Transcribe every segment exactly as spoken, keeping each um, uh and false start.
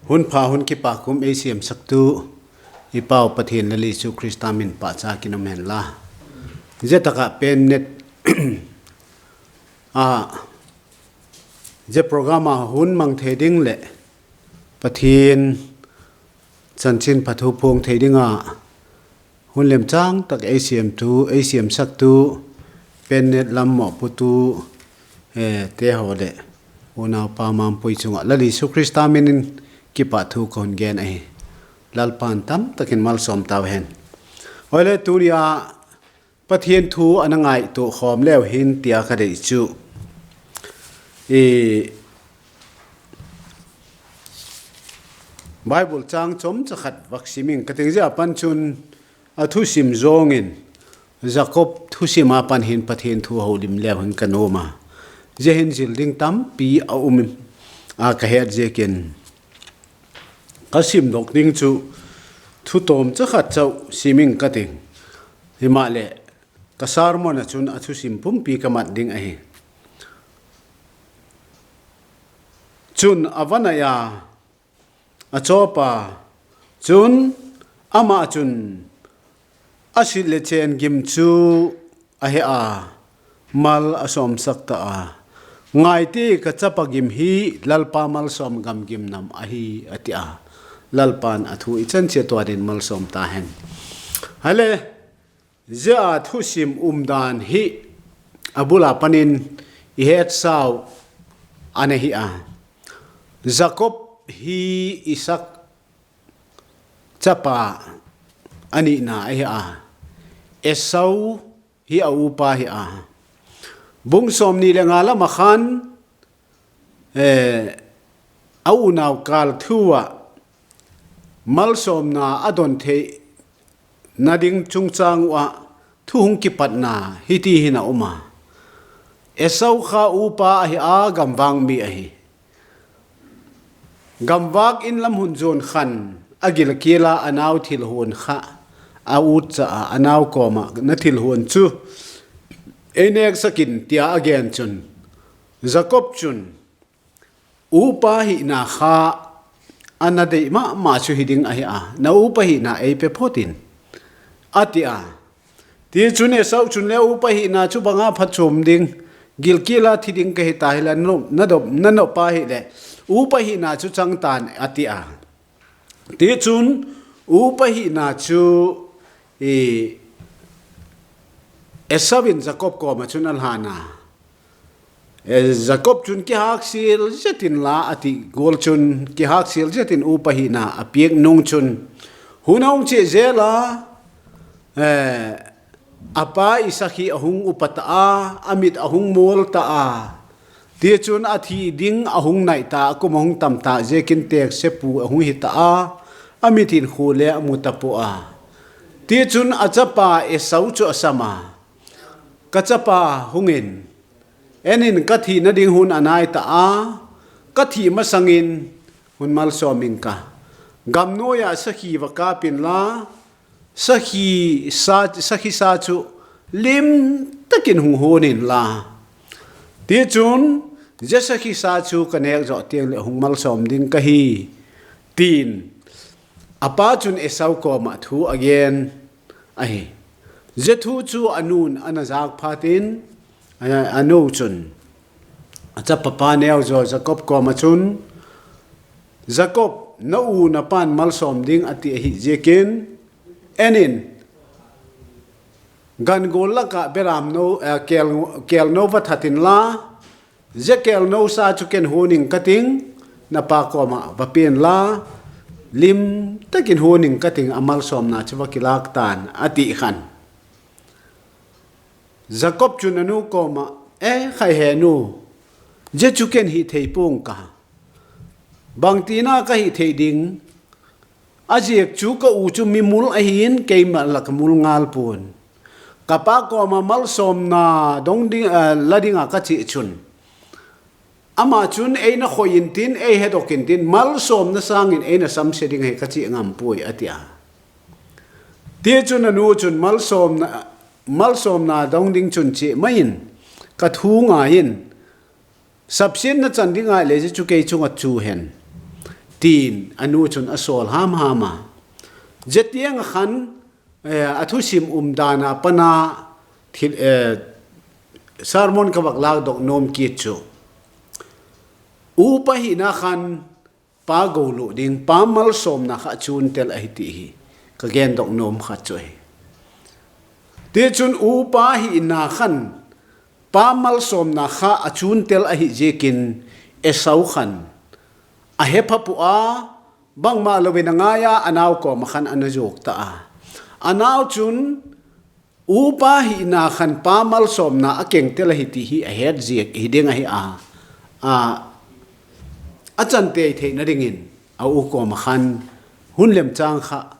Jun pha jun kipaakum echemsak tu, iPa Pathian lili Jesucristo min pasa kinum hen la. Jetaka penet a je programa jun mang theding le Pathian chanchin pathu pung theding a Jun lem chang tak echemtu, echemsak tu, penet lam mo putu, eh, te hole. Una pa mam pui chunga. Lali Jesucristo minin kipathu kon gen ai. Lalpan tam takin malsom taw hen. Oile turia Pathian thu anangai tu khom leo hin tia kade ichu. I Bible chang chom chakhat vaksiming kating ja pan chun Athusim jongin, Jacob thusim apan hin Pathian thu houlim leo hin kanuma. Je hin jilding tampi aumim a kahet jeken. Kasim dok ding chu thutom chakhat chau siming kating. Himale ka sermon achun athusim pumpi kamat ding ahi. Chun awana ya Achopa, chun, ama chun, asi lechen gim chu, ahe a, mal asom sakta a. Ngai ti kachapa gim hi, lalpa malsom gam gim nam ahi, ati a. Lalpan athu ichan che tuarin malsom ta hen. Hale, Je athusim umdan hi abula panin ihet sau ane hi a. Jacob hi Isak chapa ani na hi a. Esau hi a upa hi a. Bung som ni le ngala mahan Eh, au unaw kal thua, malsom na adon the, nading chungchang wa, thu hung kipat na, hiti hina uma. Esau kha upa ahi a gamwang mi ahi. Gamwak in lam hun jon khan, agil kila anaw thil hun kha, a utsa a anaw koma, na thil hun chu. Einek sakin tia agen chun. Jacob chun, upa hi na kha, ana de ma, ma chu hiding ahi a, na upa hi na ei pe photin. Ati a, ti chun Esau chun le upa hi na chu banga pha chum ding, gilkila thi ding ke hita hi la no, na do, na no pa hi le, upa hi na chu chang tan ati a. Ti chun, upa hi na chu, i, Esau in Jacob koma chun alhana. E, Jacob chun kihak sil jetin la ati gol chun kihak sil jetin upa hi na apiek nung chun. Hunong che jela, e, Apa Isak hi ahung upa ta a, amit ahung mol ta a. Ti chun athi ding ahung nai ta, kum ahung tam ta, jekin tek sepu ahung hi ta a, amit hin khule amu ta po a. Ti chun achapa Esau chu asama. Kachapa hungin. Enin kathi nading hun anai ta a, kathi masangin hun malsom mingka. Gamno ya sakhi wakapin la, Sakhi sa, sakhi sa chu lim takin hung hunin la. Ti chun, je sakhi sa chu kanek jo tiang le hung malsom ding kahi. Tin, apa chun Esau koma thu agen ahi. Je thu chu anun ana jak phatin, Aya, anu chun. Acha papa neo jo Jacob koma chun. Jacob, na u na pan malsom ding ati ahi jekin. Enin. Gan gola ka beram no, eh, kel, kel no vathatin la. Je kel no sa chuken huning kating. Na pa koma vapin la. Lim takin huning kating amalsom na chuva kilak tan ati khan. Jacob chun anu koma, e khai henu, je chuken hi thei pung ka. Bang tina ka hi thei ding, ajiek chu ka u chu mi mul ahin keima lak mul ngal pun. Kapa koma malsom na dong ding, eh, lading a kachi chun. Ama chun ei na khoyin tin, ei hedok kin tin, malsom na sangin ei na samse ding he kachi ngam pui atia. Ti chun anu chun malsom na, malsom na dong ding chun chi main, kathu ngain, sapsin na chan ding ai le je chu kei chunga chu hen. Tin, anu chun asol ham hama. Jetiang khan, eh, athusim umdana pana thil, eh, sermon kabak lak dok nom kichu. Upa hina khan pa golu ding, pa malsom na kha chun tel ahi ti hi. Kagen dok nom kha chu hi. Ti chun upa hina khan, pa malsom na kha achun tel ahi jekin Esau khan. Ahepha pu a, bang ma lo bina ngaya anau ko ma khan ana jok ta a. Anau chun, upa hina khan pa malsom na akeng tel ahi ti hi ahet jek hi ding ahi a. A, achan te te na dingin, a u ko ma khan, hun lem chang kha.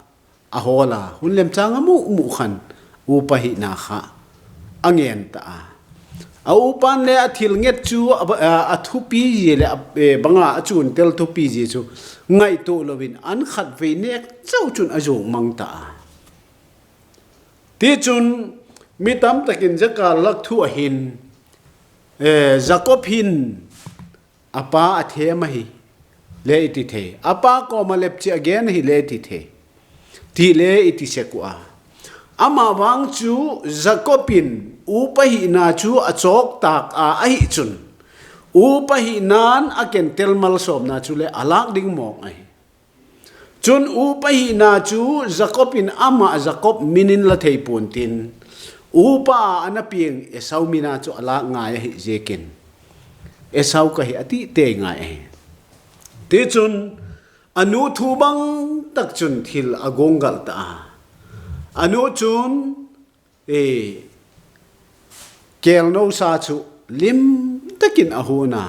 Ahola, hun lem chang amu, mu khan, upa hina kha. Angen ta a. A upan le athil nget chu, a, a, athupi ye le, a, e, banga achun tel thupi ye chu. Ngai to lo bin, an khat ve nek chau chun ajung mang ta a. Ti chun, mi tam takin jaka lak thu ahin. E, Jacob hin. Apa athe ama hi, le iti the. Apa ko ma lepchi again hi le iti the. Ti le iti sekua. Ama wang chu Jakobin, upa hina chu achok tak a ahi chun. Upa hinan aken tel malsom na chu le alak ding mok ahi. Chun upa hina chu Jakobin ama Jakob minin la thei pun tin. Upa anapieng Esau mina chu ala ngai ahi jekin. Esau kahi ati te ngai ahi. Ti chun anu thu bang tak chun thil agung gal ta a. Anu chun E, kel no sa chu lim takin ahuna.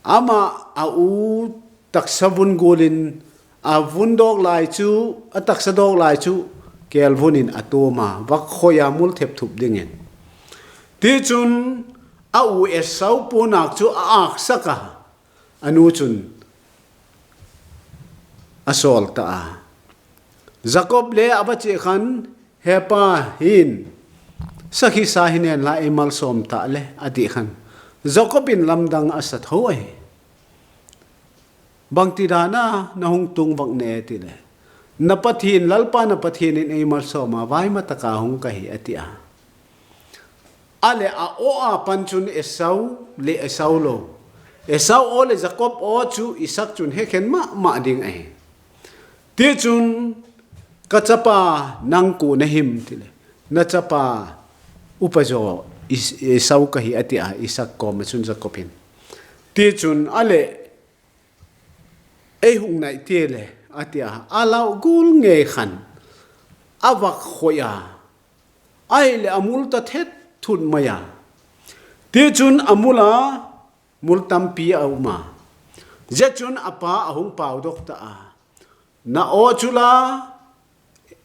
Ama a u taksa bun gulin a bun dok lai chu, a taksa dok lai chu, kel bunin atuma, bak khoya mul thep thup dingin. Ti chun a u Esau punak chu a ak saka, anu chun a sol ta a. Jakob le aba chi khan, hepa hin, sakhi sa hinen la e mal som ta le, ati khan. Jakobin lamdang asa thoi. Bang ti dana, na hung tung bang ne ti le. Na pathin, lalpa na pathin in e mal som a, vai ma taka hung kahi ati a. Ale a o a pan chun Esau le Esau lo. Esau o le Jakob o chu Isak chun heken ma ma ding ahi. Ti chun kachapa nangku nehim ti le. Nachapa upa jo Is-, Esau kahi ati a Isak ko ma chun Jakob hin. Ti chun ale e hung nai ti le ati a alau gul nge khan. Awak khoya. Ai le amul ta thet thun maya. Ti chun amula mul tampi auma. Je chun apa ahung pau dok ta a. Na o chula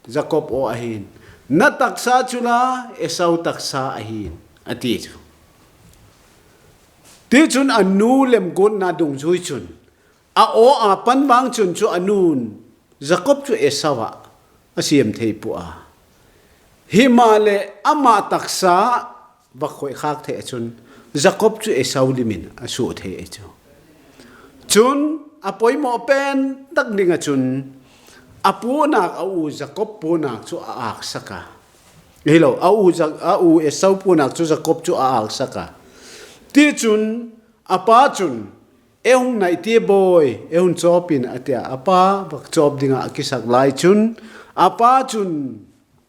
Jakob o ahin. Na taksa chula Esau taksa ahin. Ati chu. Ti chun anu lem gun na dung jui chun. A o a pan bang chun chu anun, Jakob chu Esau a, a siem thei pu a. Hima le ama taksa, bak khoi khak the chun, Jakob chu Esau limin, a su the chu. Chun, a poi mo pen tak ding a chun, a punak a u Jakob punak chu a ak saka. Hilo, a u Jak-, a u Esau punak chu Jakob chu a ak saka. Ti chun, a pa chun, E hung nai ti boi, e hung chopin atia apa, bak chop dinga akisak lai chun, apa chun,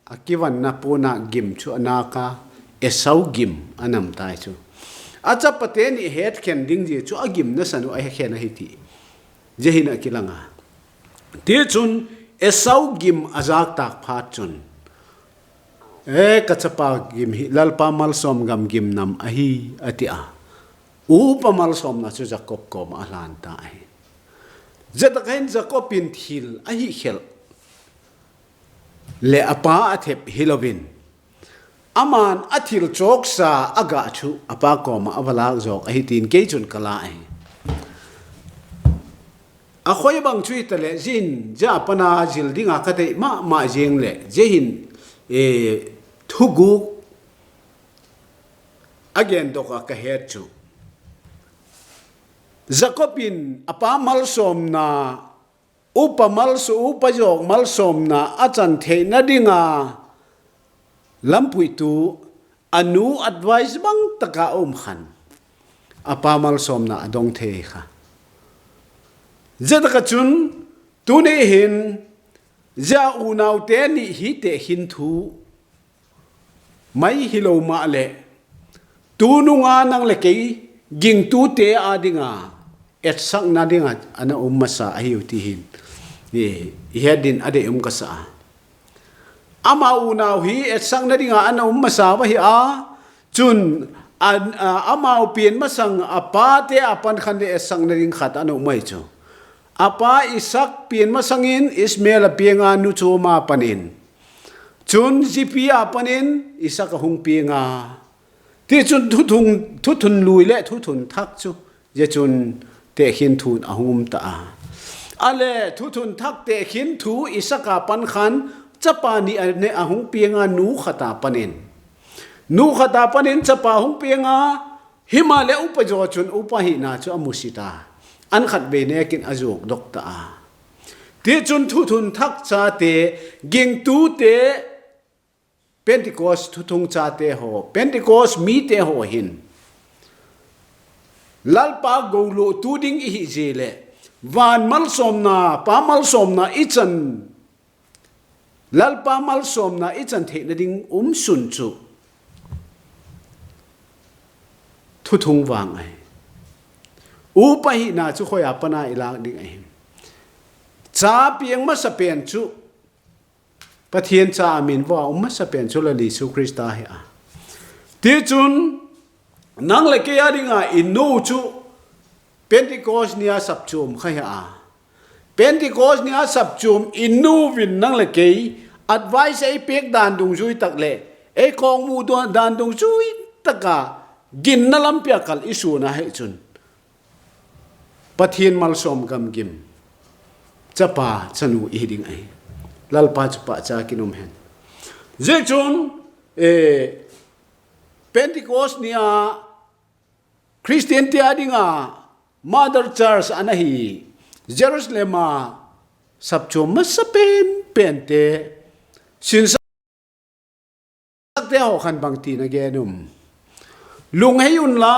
akiwan na puna gim chu anaka, Esau gim anam tai chu. Acha pateni het ken ding je chu agim na sanu ai ken ahiti. Je hin akilanga. Ti chun, Esau gim ajak tak phat chun. E kachapa gim hi, lalpa mal som gam gim nam ahi atia. Upa mal som na chu Jakob ko ma alan ta ahi. Jeta kain Jakob in thil ahi khel. Le apa athep hilobin. Aman athil chok sa aga chu apa ko ma abala jok ahi tin kei chun kala ahi. Akhoi bang chui tale jin ja pana jil dinga kate ma ma jeng le jehin e thugu agen dok akahet chu. Jacob-in apa malsom na, upa malso-, upa yok malsom na achanthe nadiŋa lampuitu, anu advice bang taka um khan. Apa malsom na adong the kha. Jeta kachun, tuni hin, ja unaw te ni hite hin thu. Mai hilo ma le. Tununga nang lekei, ging tu te adiŋa. Etsak nadiŋa, ana um masa ahiu tihin. Ye, ihe din ade um kasa. Ama unaw hi, etsak nadiŋa, ana um masa bahi a. Chun, an, a, ama upien masang, apa te apan khande etsak nadiŋ khat, ana um maicho. Apa Isak pien masangin, Ismael a pienga nucho ma panin. Chun jipi apanin, Isak a hung pienga. Ti chun thuthun, thuthun lui le thuthun thak chu. Je chun te hin thun a hung um ta a. Ale thuthun thak te hin thu Isak apan khan, chapa ni a ne a hung pienga nu khata panin. Nu khata panin chapa hung pienga, hima le upa jo chun upa hina chu amusita. An khat be ne kin a jok dok ta a. Ti chun thuthun thak cha te, ging tu te, Pentecost thuthung cha te ho, Pentecost mi te ho hin. Lalpa goulo tu ding ihi jele. Wan malsom na, pa malsom na ichan. Lalpa malsom na ichan the na ding um sun chu. Thuthung wang ai. Upa hi na chu khoya pana ilang ding ai. Cha pieng masa pen chu. Pathian cha amin wa um masa pen chu la Jisu Krista he a. Ti chun, nang le ke ya dinga inu chu Pentecost nia sap chum kha he a. Pentecost nia sap chum inu win nang le ke advice ai pek dan dung jui tak le. Ai kong mu dan dung jui tak a gin na lam pia kal isu na he chun. Pathian malsom gamgim. Chapa chanu ihi ding ai. Lalpa chupa cha kinum hen. Je chun, eh, Pentecost nia Christian tia dinga Mother Church anahi Jerusalem a sapcho masa pen pen te sin te ho khan bang ti na genum. Lung heyun la,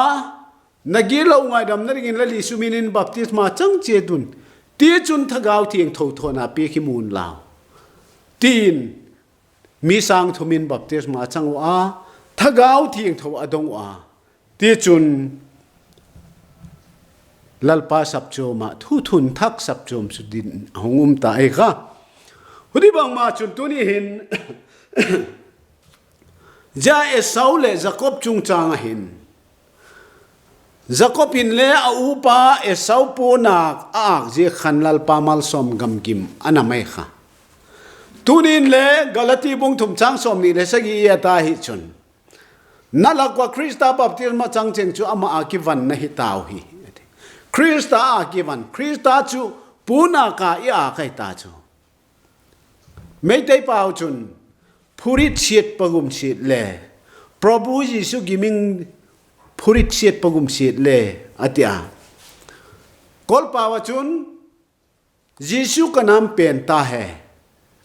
na gila ungai dam na ringin la Jisu minin baptisma chang chetun. Ti chun thagau thieng thou thona pi ki mun lao. Tin, mi sang thumin baptisma chang wa, thagau thieng thou adong wa. Ti chun Lalpa sapchoma, thuthun thak sapchom sudin hongum ta eka. Hudi bang ma chun tuni hin, ja Esau le Jacob chungchang hin. Jacob hin le a upa Esau puna ak je khan Lalpa malsom gamgim anamai kha. Tunin le Galati bung thum chang som ni le sagi iya ta hi chun. Nalak wa Krista baptisma changcheng chu ama a kiwan na hi tau hi. Krista a kiwan, Krista chu puna ka i a kai ta chu. Meitei pau chun, phurit siet pagum siet le. Prabhu Jisu giming phurit siet pagum siet le, atia. Kol pawa chun, Jisu kanam pen ta he,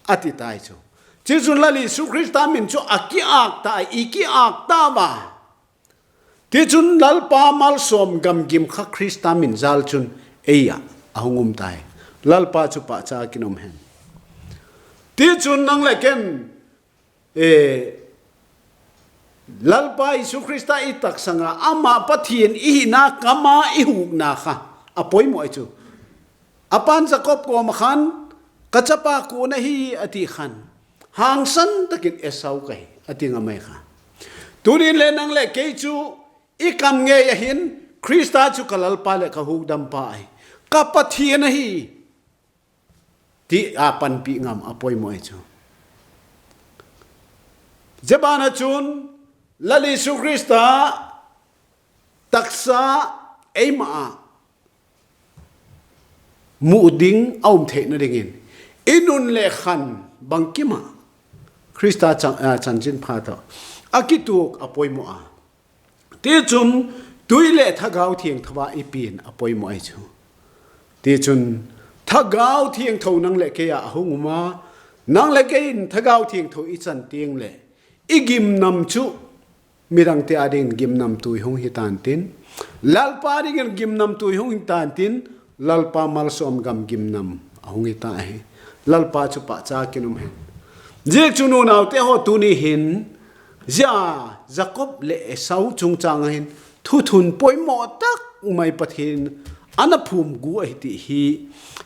ati tai chu. Ti chun la Jisu Krista min chu aki ak ta, iki ak ta ba. Ti chun Lalpa malsom gamgim kha Krista min jal chun eya ahungum tai. Lalpa chu pa cha kinom hen. Ti chun nang leken, eh, Lalpa Jisu Krista i tak sanga ama Pathian i hina kama i huk na kha. Apoi mo echu. Apan Jacob ko ma khan, kachapa ko na hi ati khan. Hangsan takin Esau kai ati ngamai kha. Tunin le nang le keichu i kam nge ya hin, Krista chu ka Lalpa le ka huk dam pa ai. Ka Pathian na hi. Ti apan pi ngam apoi mo echo. Jebana chun, la Jisu Krista taksa eima a. Mu ding aum the na dingin. Inun le khan bangkima. Krista chan, ah, chan jin phato. Akituk apoi mo a. Ti chun, Tui le Thagau Thiaŋ Thawa ipin apoimo aichu. Tichun Thagau Thiaŋ Thaw nang le keya ahung uma, nang le kein Thagau Thiaŋ Thaw ichan tiŋ le. Igimnam chu, mirang ti ading gimnam tui hung hitantin. Lalpa ading gimnam tui hung hitantin. Lalpa mal som gam gimnam ahung hitahi. Lalpa chu pa cha kinum hin. Jek chu nu nau te ho tuni hin. Ja Jacob le Esau chungchang hin. Thuthun poimo tak mai pat hin. Ana phum gu ahi ti hi.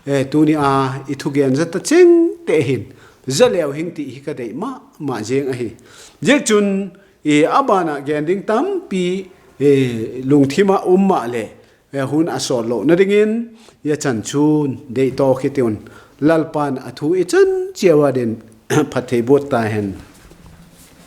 Eh, tuni a ithugen jata ching te hin. Jaleu hin ti hi ka dei ma, ma jeng ahi. Jek chun, eh, abana gending tampi, eh, lungthima umma le. Eh, hun asolo na dingin, ya chan chun, dei to kitiun. Lalpan athu ichan chiawa den, pate bota hen.